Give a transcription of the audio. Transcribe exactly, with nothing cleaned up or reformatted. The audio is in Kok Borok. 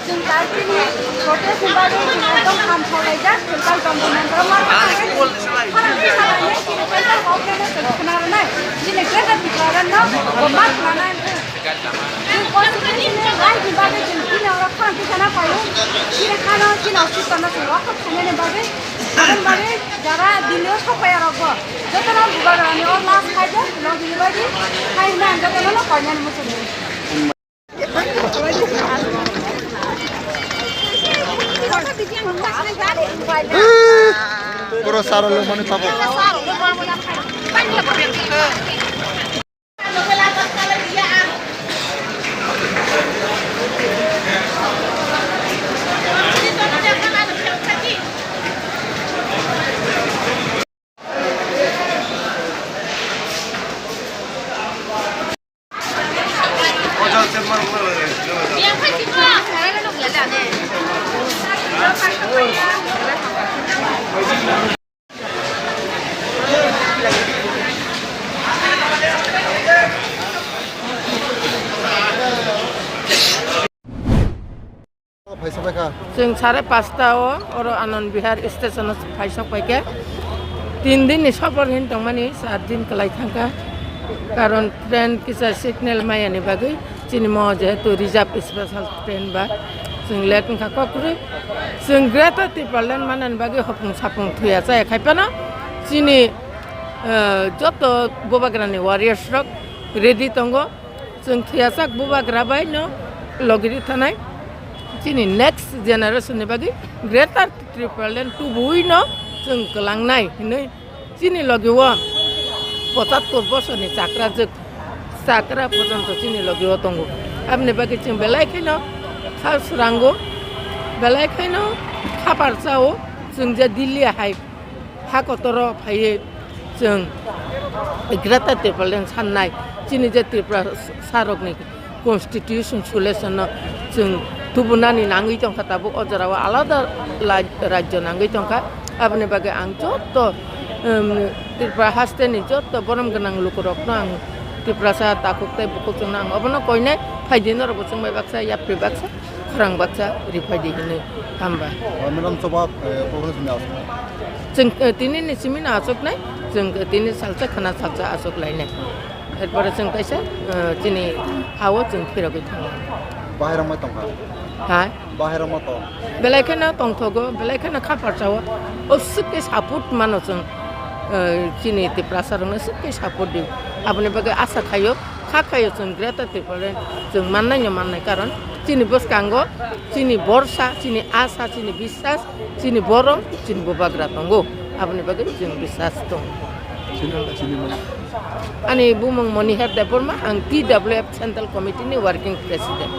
Chwng Kargil ni protest ni bagwi chwng ekdom ham khlaijak, chwng Kargil Jantar Mantar o ma kharang kharang kharang kharang chini kaisa kok khe chwng khna rwnai, chini Greater Tipraland no bo ma khnanai wngkha. Chwng constitution ni right ni bagwi chwng chini oro kharang khe sana phaio, chini khano chini ositto no chwng rokha khainani bagwi, aboni bagwi jara Delhi o sokphaiyarokbo jotono bubagrani o last khaijak, logi ni bagwi khai hwnwi ang jotono no koinani muchungo. Pura saro lo mani tabo. Phaisa paikha. Chwng sare pasta o oro Anand Vihar station o phaisok paikha. Tin din ni sopor hin tongmani char din kwlai thangkha. Karon train kisa signal maya ni bagwi chini mo jehetu reserve special train ba chwng late wngkha kokrwi. Chwng Greater Tipraland manani bagwi hopung sapung thuya chaya khai phano chini, eh, joto bubagrani warriors rok ready tongo. Chwng thuyachak bubagra bai no logi rwi thanai chini next generation ni bagwi Greater Tipraland tubui no chwng kwlangnai hinwi chini logi o pochattor bosor ni chakra jwk, chakra porjonto chini logi o tongo. Aboni bagwi chwng belai kheno kha srango, belai kheno khapar chao chwng je Delhi hai ha kotoro phaiwi chwng Greater Tipraland sannai, chini je Tripura sarokni constitution solution no chwng tubunani nangwi tongkha, tabuk o jorao alada la-, rajyo nangwi tongkha. Aboni bagwi ang jotto, um, Tripura hasteni jotto borom gwnang lukurokno ang Tiprasa takhuk tei bukhuk chwngno ang obono koinai, phaidi norokbo chwngbai baksa, yapri baksa, khorang baksa riphaidi hinwi hambai. Madam Choba, eh, Congress ni aswk. Chwng, eh, tini ni simi no aswknai, chwng, eh, tini salsa khana salsa aswk lainai. Erpore chwng kaisa, eh, chini hao chwng phirogwi thango. Bahai rok mai tongkha? Ha? Bahai rok ma tong? Belai kheno tongthogo, belai kheno khapar chao. O swk khe support mano chwng, eh, chini Tiprasa rokno swk khe support di. Aboni bagwi asa khaio, kha khaio chwng Greater Tipraland chwng mannai no mannai, karon chini bwskango chini borsa, chini asa, chini biswas, chini borom, chini bubagra tongo. Aboni bagwi chwng biswas tongo. Chini, chini mung? Ani bumung Monihar Debbarma, ang T W F Central Committee ni Working President.